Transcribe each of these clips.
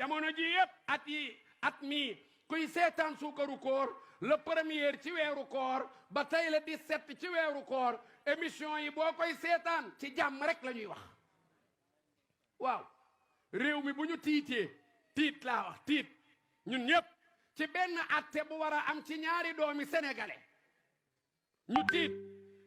jamono ji yëpp at mii kuy seetaan suukaru koor le premier ci weeru koor ba tey le 17 ci weeru koor émission yi boo koy seetaan ci jàmm rek la ñuy wax waaw réew mi bu ñu tiitee tiit laa wax tiit ñun ñëpp ci benn atte bu war a am ci ñaari doomi sénégalais ñu tiit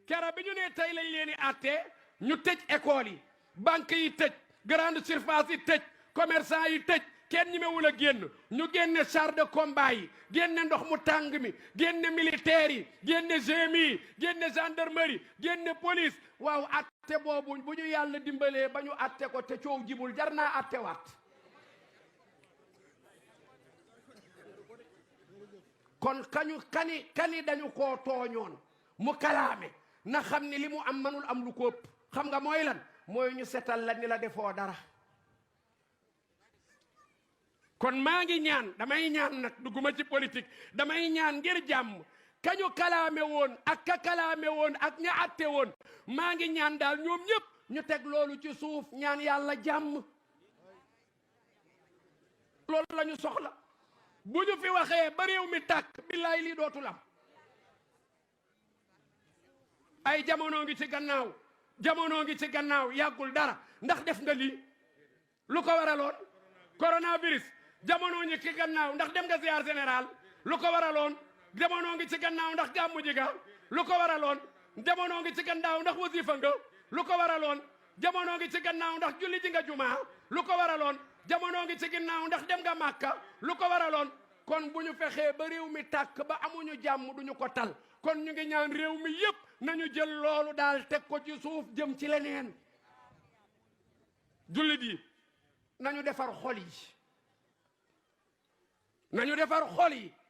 kera bi ñu ne tey lañ leen di atte ñu tëj école yi banque yi tëj grande surface yi tëj commerçant yi tëj kenn ñemewul a génn ñu génne char de combat yi génne ndox mu tàng mi génne militaire yi génne GMI yi génne gendarmerie génne police waaw atte boobu bu ñu yàlla dimbalee ba ñu atte ko te coow jibul jar naa atte waat kon kani dañu koo tooñoon mu kalaame na xam ni li mu am manul am lu ko ëpp xam nga mooy lan mooy ñu setal la ni la defoo dara kon maa ngi ñaan damay ñaan nag dugguma ci politique damay ñaan ngir jàmm kañu kalaame woon ak ka kalaame woon ak ña atte woon maa ngi ñaan daal ñoom ñëpp ñu teg loolu ci suuf ñaan yàlla jàmm loolu la ñu soxla bu ñu fi waxee ba réew mi tàkk billaay lii dootul am ay jamono ngi ci gannaaw yàggul dara ndax def nga lii lu ko waraloon coronavirus jamono ngi ci gannaaw ndax dem nga ziar général lu ko waraloon jamono ngi ci gannaaw ndax gàmmu ji nga lu ko waraloon jamono ngi ci gannaaw ndax wasifa nga lu ko waraloon jamono ngi ci gannaaw ndax julli ji nga jumaa lu ko waraloon jamono ngi ci gannaaw ndax dem nga màkka lu ko waraloon kon bu ñu fexee ba réew mi tàkk ba amuñu jàmm duñu ko tal kon ñu ngi ñaan réew mi yépp nañu jël loolu daal teg ko ci suuf jëm ci leneen jullit yi nañu defar xol yi